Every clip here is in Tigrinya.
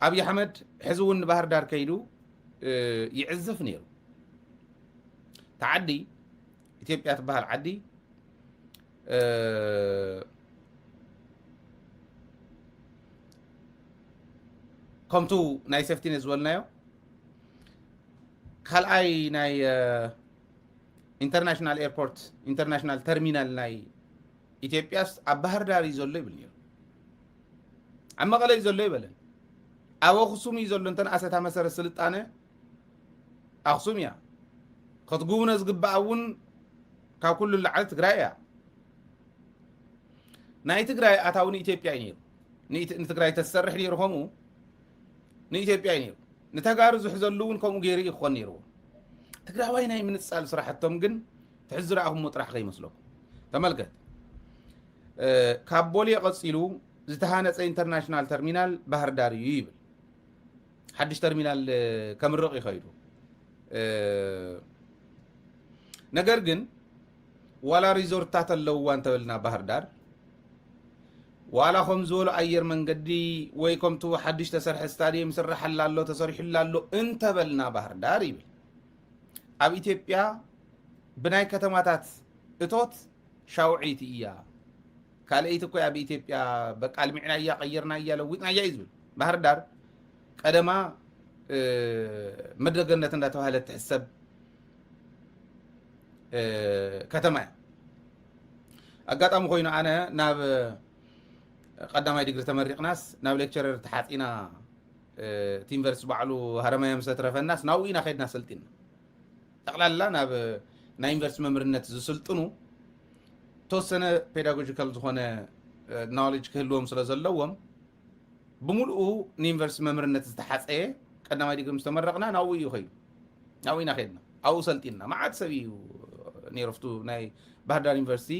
ኣብይ ኣሕመድ ሕዚ እውን ንባህር ዳር ከይዱ ይዕዝፍ ነይሩ። ተዓዲ ኢትዮጵያ ትበሃል ዓዲ ከምቱ ናይ ሴፍቲኔት ዝበልናዮ ካልኣይ ናይ ኢንተርናሽናል ኤርፖርት ኢንተርናሽናል ተርሚናል ናይ ኢትዮጵያስ ኣብ ባህር ዳር እዩ ዘሎ ይብል ነይሩ። ኣብ መቐለ እዩ ዘሎ ይበለን። ኣብ ኣኽሱም እዩ ዘሎ። እንተንኣሰታ መሰረት ስልጣነ ኣኽሱም እያ። ክትግውነ ዝግባኣ እውን ካብ ኩሉ ላዕሊ ትግራይ እያ። ናይ ትግራይ ኣታዊ ንኢትዮጵያ እዩ ነይሩ። ንትግራይ ተዝሰርሕ ነይሩ ከምኡ ንኢትዮጵያ እዩ ነይሩ። ንተጋሩ ዝሕዘሉ እውን ከምኡ ገይሩ እዩ ክኾን ነይርዎ። ትግራዋይ ናይ ምንፃል ስራሕቶም ግን ትሕዚ ዝረኣኹምዎ ጥራሕ ከይመስለኩም። ተመልከት፣ ካብ ቦሌ ቀፂሉ ዝተሃነፀ ኢንተርናሽናል ተርሚናል ባህር ዳር እዩ ይብል። ሓድሽ ተርሚናል ከምርቕ ይኸይዱ። ነገር ግን ዋላ ሪዞርታት ኣለውዋ እንተበልና ባህር ዳር ዋላ ከም ዝበሉ ኣየር መንገዲ ወይ ከምቱ ሓድሽ ተሰርሐ ስታዲየም ይስራሓላ ኣሎ ተሰሪሑላ ኣሎ እንተበልና ባህር ዳር ይብል። ኣብ ኢትዮጵያ ብናይ ከተማታት እቶት ሻውዒት እያ። ካልኣይቲ እኮ ኣብ ኢትዮጵያ በቃ ኣልሚዕናያ ቀይርናያ ለዊጥናያ እዩ ዝብል። ባህር ዳር ቀደማ ምድረ ገነት እንዳተባህለት ትሕሰብ ከተማ እያ። ኣጋጣሚ ኮይኑ ኣነ ናብ ቀዳማይ ዲግሪ ተመሪቕናስ ናብ ሌክቸረር ተሓፂና እቲ ዩኒቨርሲቲ ባዕሉ ሃረማያ ምስ ኣትረፈናስ ናብኡ ኢና ከድና ሰልጢና። ጠቕላላ ናብ ናይ ዩኒቨርሲቲ መምህርነት ዝስልጥኑ ተወሰነ ፔዳጎጂካል ዝኾነ ናውሌጅ ክህልዎም ስለ ዘለዎም ብምልኡ ንዩኒቨርሲቲ መምህርነት ዝተሓፀየ ቀዳማይ ዲግሪ ምስ ተመረቕና ናብኡ እዩ ከይዱ። ናብኡ ኢና ከድና ኣብኡ ሰልጢንና። መዓት ሰብ እዩ ነይሩ ኣብቱ ናይ ባህርዳር ዩኒቨርሲቲ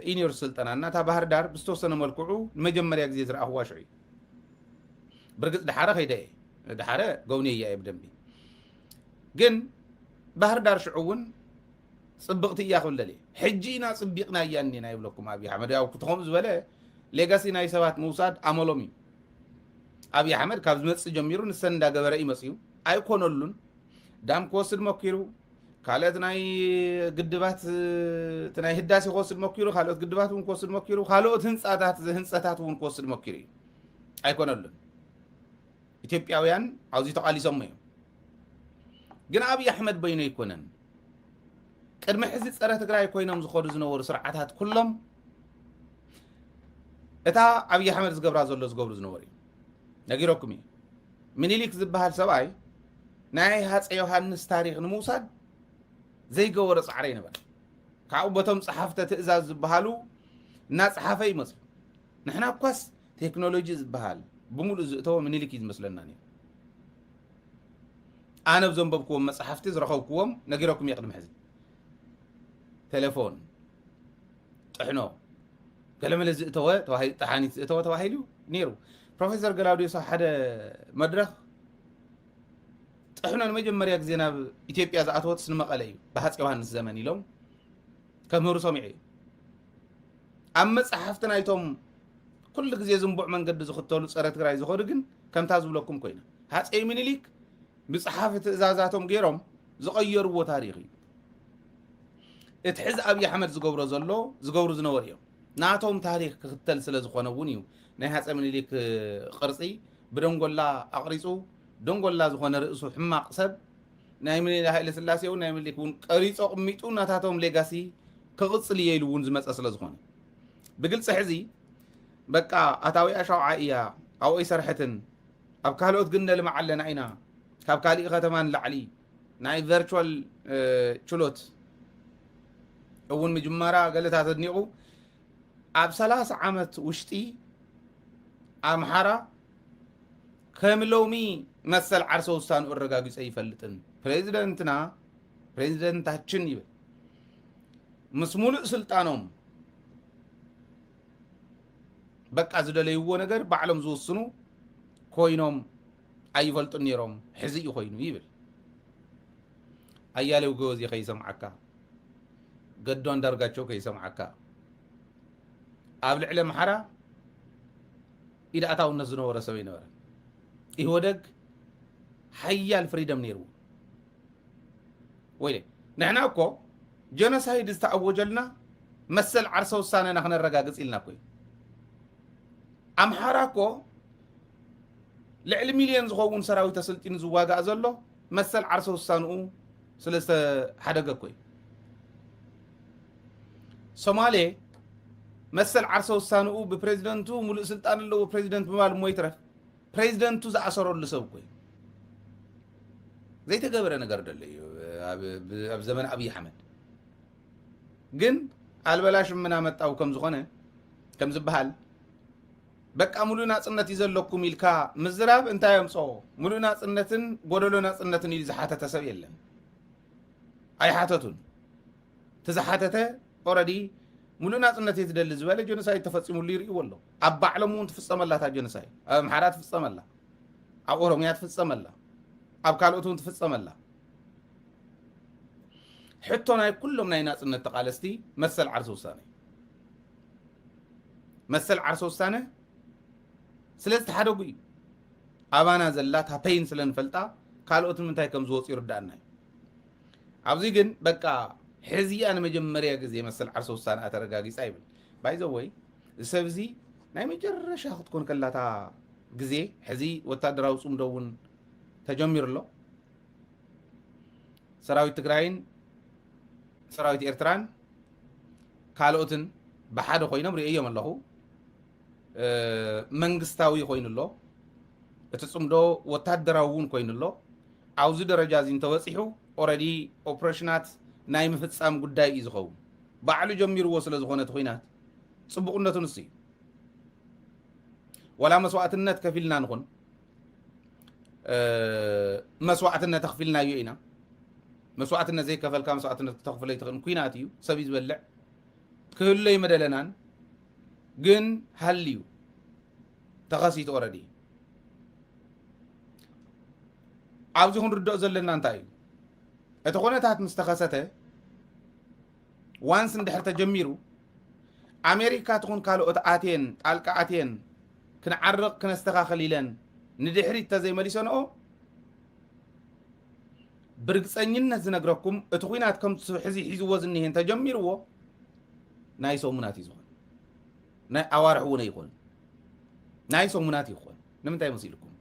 እዩ ነይሩ ስልጠና እና እታ ባህርዳር ብዝተወሰነ መልክዑ ንመጀመርያ ግዜ ዝረኣኽዋ ሽዑ እዩ። ብርግፅ ድሓረ ከይደ እየ ድሓረ ጎብንየያ እየ ብደንቢ። ግን ባህርዳር ሽዑ እውን ፅብቕቲ እያ ክብል ደልየ። ሕጂ ኢና ፅቢቕናያ እኒና ይብለኩም ኣብይ ኣሕመድ። ያው እቲ ከምኡ ዝበለ ሌጋሲ ናይ ሰባት ምውሳድ ኣመሎም እዩ። ኣብይ ኣሕመድ ካብ ዝመፅእ ጀሚሩ ንሰን እንዳገበረ እዩ መፅዩ። ኣይኮነሉን። ዳም ክወስድ መኪሩ፣ ካልኦት ናይ ግድባት እቲ ናይ ህዳሴ ክወስድ መኪሩ፣ ካልኦት ግድባት እውን ክወስድ መኪሩ፣ ካልኦት ህንፃታት ህንፀታት እውን ክወስድ መኪሩ እዩ። ኣይኮነሉን። ኢትዮጵያውያን ኣብዚ ተቓሊሶሞ እዮም። ግን ኣብይ ኣሕመድ በይኑ ኣይኮነን። ቅድሚ ሕዚ ፀረ ትግራይ ኮይኖም ዝኸዱ ዝነበሩ ስርዓታት ኩሎም እታ ኣብይ ኣሕመድ ዝገብራ ዘሎ ዝገብሩ ዝነበሩ እዩ። ነጊረኩም እዩ። ምኒልክ ዝበሃል ሰብኣይ ናይ ሃፀ ዮሃንስ ታሪክ ንምውሳድ ዘይገበሮ ፃዕሪ ኣይነበረ። ካብኡ በቶም ፀሓፍተ ትእዛዝ ዝበሃሉ እናፀሓፈ ይመፅእ። ንሕና እኳስ ቴክኖሎጂ ዝበሃል ብምሉእ ዝእተወ ምኒልክ እዩ ዝመስለና ነይሩ። ኣነ ብዘንበብክዎም መፅሓፍቲ ዝረኸብክዎም ነጊረኩም እየ ቅድሚ ሕዚ። ቴሌፎን፣ ጥሕኖ፣ ገለመለ ዝእተወ ተባሂ- ጠሓኒት ዝእተወ ተባሂሉ ነይሩ። ፕሮፌሰር ገላውዲዮስ ኣብ ሓደ መድረኽ ጥሕኖ ንመጀመርያ ግዜ ናብ ኢትዮጵያ ዝኣተወትስ ንመቐለ እዩ ብሃፀ ዮሃንስ ዘመን ኢሎም ከምህሩ ሰሚዐ እዩ። ኣብ መፅሓፍቲ ናይቶም ኩሉ ግዜ ዝንቡዕ መንገዲ ዝኽተሉ ፀረ ትግራይ ዝኾኑ ግን ከምታ ዝብለኩም ኮይና ሃፀይ ምኒልክ ብፀሓፊ ትእዛዛቶም ገይሮም ዝቐየርዎ ታሪክ እዩ። እቲ ሕዚ ኣብይ ኣሕመድ ዝገብሮ ዘሎ ዝገብሩ ዝነበሩ እዮም። ናቶም ታሪክ ክኽተል ስለ ዝኾነ እውን እዩ ናይ ሃፀ ምኒልክ ቅርፂ ብደንጎላ ኣቕሪፁ ደንጎላ ዝኾነ ርእሱ ሕማቕ ሰብ ናይ ምኒልክ ሃይለ ስላሴ እውን ናይ ምኒልክ እውን ቀሪፁ ኣቕሚጡ ናታቶም ሌጋሲ ክቕፅል እየ ኢሉ እውን ዝመፀ ስለ ዝኾነ ብግልፂ ሕዚ በቃ ኣታዊኣ ሻውዓ እያ ኣብኡ ኣይሰርሐትን ኣብ ካልኦት ግን ነልምዓ ኣለና ኢና ካብ ካሊእ ከተማ ንላዕሊ ናይ ቨርቹዋል ችሎት እውን ምጅማራ ገለታት ኣድኒቑ ኣብ ሰላሳ ዓመት ውሽጢ ኣምሓራ ከም ሎሚ መሰል ዓርሰ ውሳንኡ ኣረጋጊፀ ይፈልጥን ፕሬዚደንትና ፕሬዚደንታችን ይብል ምስ ሙሉእ ስልጣኖም በቃ ዝደለይዎ ነገር ባዕሎም ዝውስኑ ኮይኖም ኣይፈልጡን ነይሮም ሕዚ እዩ ኮይኑ ይብል። ኣያሌው ገወዜ ከይሰምዓካ፣ ገዱ ኣንዳርጋቸው ከይሰምዓካ፣ ኣብ ልዕሊ ኣምሓራ ኢድ ኣእታውነት ዝነበሮ ሰብ ኣይነበረን። ኢህወደግ ሓያል ፍሪደም ነይርዎ። ወይለ ንሕና እኮ ጀኖሳይድ ዝተኣወጀልና መሰል ዓርሰ ውሳነና ክነረጋግጽ ኢልና እኮ እዩ። ኣምሓራ እኮ ልዕሊ ሚልዮን ዝኸውን ሰራዊት ኣሰልጢኑ ዝዋጋእ ዘሎ መሰል ዓርሰ ውሳንኡ ስለ ዝተሓደገ እኮ እዩ። ሶማሌ መሰል ዓርሰ ውሳንኡ ብፕሬዚደንቱ ሙሉእ ስልጣን ኣለዎ ፕሬዚደንት ምባል እሞ ይትረፍ ፕሬዚደንቱ ዝኣሰረሉ ሰብ እኮ እዩ። ዘይተገበረ ነገር ደሎ እዩ ኣብ ዘመን ኣብይ ኣሕመድ። ግን ኣልበላሽ ምና መጣው ከም ዝኾነ ከም ዝበሃል በቃ ሙሉእ ናጽነት እዩ ዘለኩም ኢልካ ምዝራብ እንታይ የምጽኦ? ሙሉእ ናጽነትን ጎደሎ ናጽነትን ኢሉ ዝሓተተ ሰብ የለን። ኣይሓተቱን። እቲ ዝሓተተ ኦረዲ ሙሉእ ናጽነት እየ ዝደሊ ዝበለ ጀኖሳይድ ተፈጺሙሉ ይርእይዎ ኣሎ። ኣብ ባዕሎም እውን ትፍጸመላ እታ ጀኖሳይድ። ኣብ ኣምሓራ ትፍጸመላ፣ ኣብ ኦሮምያ ትፍጸመላ፣ ኣብ ካልኦት እውን ትፍጸመላ። ሕቶ ናይ ኩሎም ናይ ናጽነት ተቓለስቲ መሰል ዓርሰ ውሳነ፣ መሰል ዓርሰ ውሳነ ስለ ዝተሓደጉ እዩ። ኣባና ዘላ እታ ፔይን ስለ ንፈልጣ ካልኦት ንምንታይ ከም ዝወፁ ይርዳእና እዩ። ኣብዚ ግን በቃ ሕዚ እያ ንመጀመርያ ግዜ መሰል ዓርሰ ውሳነኣ ተረጋጊፃ ይብል። ባይዘወይ እዚ ሰብ እዚ ናይ መጨረሻ ክትኮን ከላታ ግዜ ሕዚ ወታደራዊ ፅምዶ እውን ተጀሚሩ ኣሎ። ሰራዊት ትግራይን ሰራዊት ኤርትራን ካልኦትን ብሓደ ኮይኖም ርእዮም ኣለኹ። መንግስታዊ ኮይኑ ኣሎ፣ እቲ ፅምዶ ወታደራዊ እውን ኮይኑ ኣሎ። ኣብዚ ደረጃ እዚ እንተበፂሑ ኦረዲ ኦፕሬሽናት ናይ ምፍፃም ጉዳይ እዩ ዝኸውን። ባዕሉ ጀሚርዎ ስለ ዝኾነ እቲ ኩናት ፅቡቕነቱ ንሱ እዩ። ዋላ መስዋእትነት ከፊልና ንኹን መስዋእትነት ኣኽፊልናዮ ኢና። መስዋእትነት ዘይከፈልካ መስዋእትነት ክተኽፍሎ ይትኽእል ኩናት እዩ፣ ሰብ እዩ ዝበልዕ። ክህሎ ይመደለናን ግን ሃልዩ ተኸሲቱ ኦረዲ። ኣብዚ ክንርድኦ ዘለና እንታይ እዩ? እቲ ኩነታት ምስ ተኸሰተ ዋንስ እንድሕር ተጀሚሩ ኣሜሪካ ትኹን ካልኦት ኣትየን ጣልቃ ኣትየን ክንዓርቕ ክነስተኻኸል ኢለን ንድሕሪት ተዘይመሊሰንኦ ብርግፀኝነት ዝነግረኩም እቲ ኩናት ከም ሕዚ ሒዝዎ ዝኒሄ እንተጀሚርዎ ናይ ሰሙናት እዩ ዝኾን። ናይ ኣዋርሕ እውን ኣይኮን፣ ናይ ሰሙናት ይኾን። ንምንታይ መሲልኩም?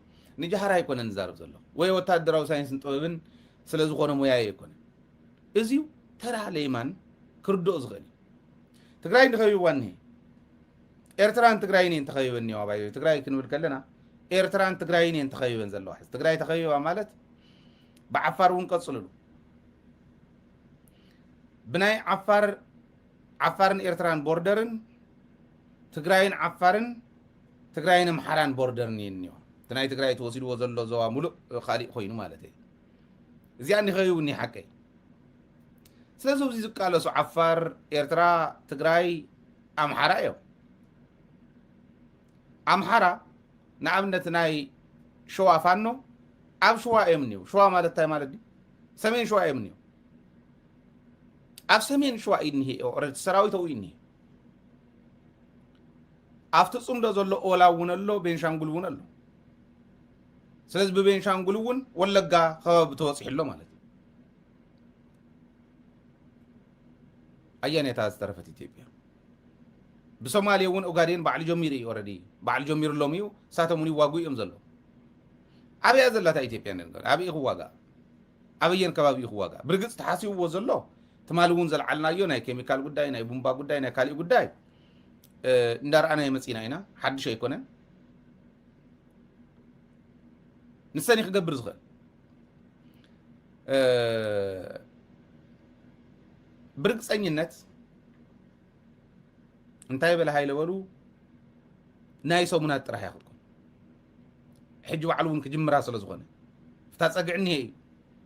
ንጃህራ ኣይኮነን ዝዛረብ ዘሎ ወይ ወታደራዊ ሳይንስን ጥበብን ስለ ዝኾነ ሙያየ ኣይኮነን። እዚዩ ተራ ለይማን ክርድኦ ዝኽእል እዩ። ትግራይ እንተኸቢብዋ እኒሄ። ኤርትራን ትግራይን እየን ተኸቢበን እኒዋ። ባይ ትግራይ ክንብል ከለና ኤርትራን ትግራይን እየን ተኸቢበን ዘለዋ። ትግራይ ተኸቢባ ማለት ብዓፋር እውን ቀፅልሉ። ብናይ ዓፋር ዓፋርን ኤርትራን ቦርደርን ትግራይን ዓፋርን ትግራይን ኣምሓራን ቦርደርን እየን እኒዋ። እቲ ናይ ትግራይ ተወሲድዎ ዘሎ ዞባ ሙሉእ ካሊእ ኮይኑ ማለት እዩ። እዚኣ እንዲኸዩ እኒ ሓቀይ። ስለዚ ኣብዚ ዝቃለሱ ዓፋር፣ ኤርትራ፣ ትግራይ፣ ኣምሓራ እዮም። ኣምሓራ ንኣብነት ናይ ሸዋ ፋኖ ኣብ ሸዋ እዮም እኒው። ሸዋ ማለት እንታይ ማለት ድዩ? ሰሜን ሸዋ እዮም እኒው። ኣብ ሰሜን ሸዋ እዩ እኒሄ ኦረድ ሰራዊት ኣብኡ እዩ እኒሄ። ኣብቲ ፅምዶ ዘሎ ኦላ እውን ኣሎ፣ ቤንሻንጉል እውን ኣሎ። ስለዚ ብቤንሻንጉል እውን ወለጋ ከባቢ ተበፂሑ ኣሎ ማለት እዩ። ኣየነታ ዝተረፈት ኢትዮጵያ? ብሶማሌ እውን ኦጋዴን ባዕሉ ጀሚሩ እዩ ኦረዲ ባዕሉ ጀሚሩሎም እዩ። እሳቶም እውን ይዋጉ እዮም ዘለዉ። ኣበያ ዘላታ ኢትዮጵያ ነገር ኣበይ ክዋጋ? ኣበየን ከባቢ ክዋጋ? ብርግፅ ተሓሲብዎ ዘሎ ትማሊ እውን ዘልዓልናዮ ናይ ኬሚካል ጉዳይ ናይ ቡምባ ጉዳይ ናይ ካሊእ ጉዳይ እንዳረኣናዮ መፂና ኢና። ሓድሽ ኣይኮነን። ንሰኒ ክገብር ዝኽእል ብርግፀኝነት እንታይ በለ ሃይለ በሉ ናይ ሰሙናት ጥራሕ እያ ክትኮን። ሕጂ ባዕሉ እውን ክጅምራ ስለ ዝኾነ እታ ፀግዒ እኒሄ እዩ።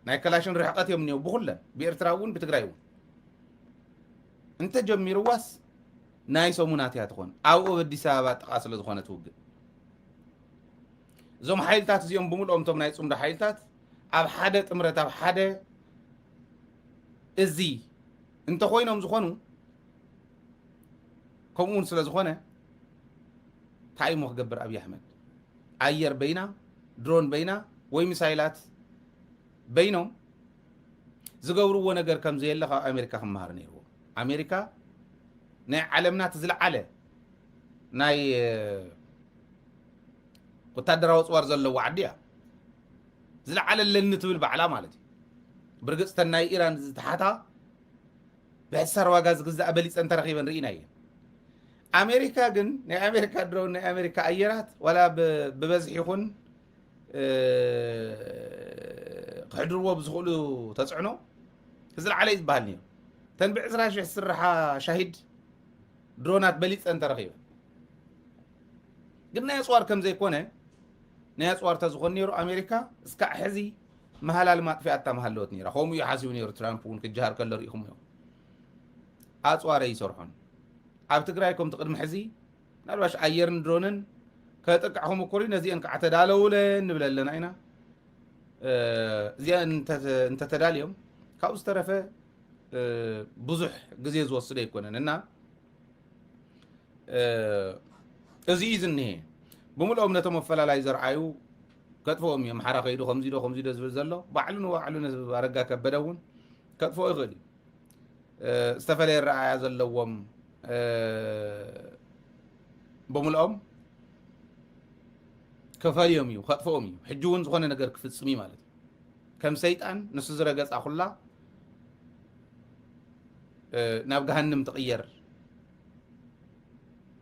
ናይ ከላሽን ርሕቀት እዮም እኒሄው ብኩለን ብኤርትራ እውን ብትግራይ እውን እንተጀሚርዋስ ናይ ሰሙናት እያ ትኾን። ኣብኡ ኣብ ኣዲስ ኣበባ ጥቓ ስለ ዝኾነ ትውግእ እዞም ሓይልታት እዚኦም ብምልኦም እቶም ናይ ፅምዶ ሓይልታት ኣብ ሓደ ጥምረት ኣብ ሓደ እዚ እንተኾይኖም ዝኾኑ ከምኡ እውን ስለ ዝኾነ እንታይ እሞ ክገብር ኣብይ ኣሕመድ ኣየር በይና ድሮን በይና ወይ ሚሳይላት በይኖም ዝገብርዎ ነገር ከም ዘየለ ካብ ኣሜሪካ ክመሃር ነይርዎ። ኣሜሪካ ናይ ዓለምና እቲ ዝለዓለ ናይ ወታደራዊ ኣፅዋር ዘለዎ ዓዲ እያ። ዝለዓለ ኣለኒ ትብል ባዕላ ማለት እዩ። ብርግፅ ተን ናይ ኢራን ዝተሓታ ብሕሳር ዋጋ ዝግዛእ በሊፀን ተረኺበን ርኢና እየን። ኣሜሪካ ግን ናይ ኣሜሪካ ድሮን ናይ ኣሜሪካ ኣየራት ዋላ ብበዝሒ ይኹን ክሕድርዎ ብዝኽእሉ ተፅዕኖ ዝለዓለ እዩ ዝበሃል ነይሩ። ተን ብዕስራ ሽሕ ዝስርሓ ሻሂድ ድሮናት በሊፀን ተረኺበን። ግን ናይ ኣፅዋር ከም ዘይኮነ ናይ ኣፅዋር ተዝኾን ነይሩ ኣሜሪካ እስካዕ ሕዚ መሃላል ማጥፊኣታ መሃለወት ነይራ። ከምኡ እዩ ሓሲቡ ነይሩ። ትራምፕ እውን ክጀሃር ከሎ ርኢኹም እዮም። ኣፅዋር ኣይሰርሖን። ኣብ ትግራይ ከምቲ ቅድሚ ሕዚ ምናልባሽ ኣየርን ድሮንን ከጥቅዕ ክምኩር እዩ። ነዚአን ከዓ ተዳለውለን ንብል ኣለና ኢና። እዚአን እንተተዳልዮም ካብኡ ዝተረፈ ብዙሕ ግዜ ዝወስድ ኣይኮነን እና እዚ እዩ ዝኒሄ። ብምልኦም ነቶም ኣፈላላይ ዘርኣዩ ከጥፍኦም እዮም። ሓራ ከይዱ ከምዚ ዶ ከምዚ ዶ ዝብል ዘሎ ባዕሉ ንባዕሉ ነዚ ኣረጋ ከበደ እውን ከጥፍኦ ይኽእል እዩ። ዝተፈለየ ረኣያ ዘለዎም ብምልኦም ከፈልዮም እዩ ከጥፍኦም እዩ። ሕጂ እውን ዝኾነ ነገር ክፍፅም እዩ ማለት እዩ። ከም ሰይጣን ንሱ ዝረገፃ ኩላ ናብ ገሃንም ትቕየር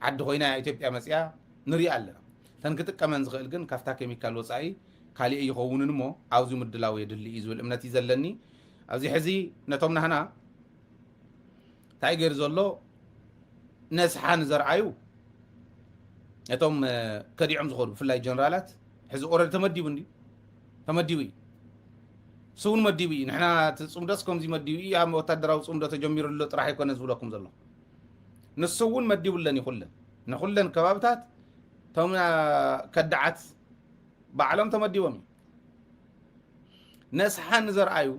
ዓዲ ኮይና ኢትዮጵያ መፅያ ንሪኣ ኣለና። ተን ክጥቀመን ዝኽእል ግን ካብታ ኬሚካል ወፃኢ ካሊእ ይኸውንን እሞ ኣብዚ ምድላው የድሊ እዩ ዝብል እምነት እዩ ዘለኒ። ኣብዚ ሕዚ ነቶም ናህና እንታይ ገይሩ ዘሎ ነስሓ ንዘርኣዩ ነቶም ከዲዖም ዝኾኑ ብፍላይ ጀነራላት ሕዚ ኦረዲ ተመዲቡ እንዲ ተመዲቡ እዩ። ንሱ እውን መዲቡ እዩ። ንሕና እቲ ፅምዶስ ከምዚ መዲቡ እዩ ኣብ ወታደራዊ ፅምዶ ተጀሚሩ ኣሎ ጥራሕ ኣይኮነ ዝብለኩም ዘሎ። ንሱ እውን መዲቡለን እዩ ኩለን ንኩለን ከባብታት እቶም ከዳዓት ባዕሎም ተመዲቦም እዩ። ነስሓ ንዘርኣዩ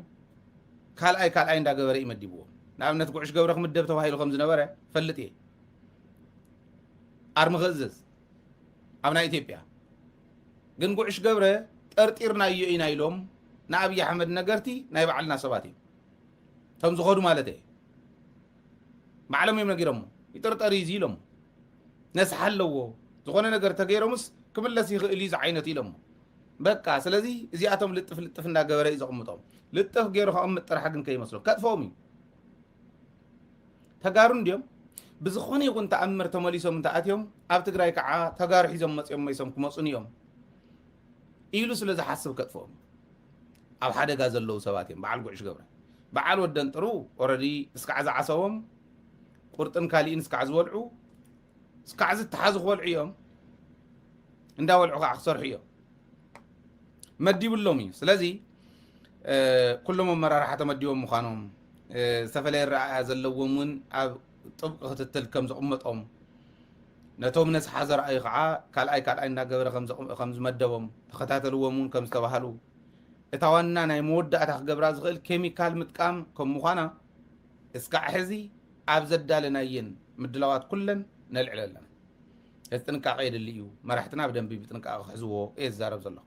ካልኣይ ካልኣይ እንዳገበረ እዩ መዲብዎም። ንኣብነት ጉዕሽ ገብረ ክምደብ ተባሂሉ ከም ዝነበረ ፈልጥ እየ። ኣርሚ ክእዝዝ ኣብ ናይ ኢትዮጵያ ግን ጉዕሽ ገብረ ጠርጢርናዮ ኢና ኢሎም ንኣብይ ኣሕመድ ነገርቲ ናይ ባዕልና ሰባት እዮም። ከም ዝኸዱ ማለት እየ። ባዕሎም እዮም ነጊሮሞ። ይጥርጠር እዩ እዚ ኢሎሞ። ነስሓ ኣለዎ። ዝኾነ ነገር ተገይሮምስ ክምለስ ይኽእል እዩ ዝዓይነቱ ኢሎሞ። በቃ ስለዚ እዚኣቶም ልጥፍ ልጥፍ እንዳገበረ እዩ ዘቕምጦም። ልጥፍ ገይሩ ከቕምጥ ጥራሕ ግን ከይመስሎ ከጥፍኦም እዩ። ተጋሩ እንድዮም ብዝኾነ ይኹን ተኣምር ተመሊሶም እንተኣትዮም ኣብ ትግራይ ከዓ ተጋሩ ሒዞም መፅዮም መይሶም ክመፁን እዮም ኢሉ ስለ ዝሓስብ ከጥፍኦም እዩ። ኣብ ሓደጋ ዘለዉ ሰባት እዮም። በዓል ጉዕሽ ገብረ በዓል ወደን ጥሩ ኦረዲ እስካዕ ዝዓሰቦም ቁርጥን ካሊእን እስካዕ ዝበልዑ እስካዕ ዝተሓዙ ክበልዑ እዮም። እንዳበልዑ ከዓ ክሰርሑ እዮም። መዲብሎም እዩ። ስለዚ ኩሎም ኣመራርሓ ተመዲቦም ምዃኖም ዝተፈለየ ረኣያ ዘለዎም እውን ኣብ ጥብቂ ክትትል ከም ዝቕመጦም ነቶም ነስሓ ዘርኣዩ ከዓ ካልኣይ ካልኣይ እናገበረ ከም ዝመደቦም ተኸታተልዎም እውን ከም ዝተባሃሉ እታ ዋና ናይ መወዳእታ ክገብራ ዝኽእል ኬሚካል ምጥቃም ከም ምዃና እስካዕ ሕዚ ኣብ ዘዳለናየን ምድላዋት ኩለን ነልዕል ኣለና። እዚ ጥንቃቄ የድሊ እዩ። መራሕትና ብደንቢ ብጥንቃቄ ክሕዝዎ እየ ዝዛረብ ዘለኹ።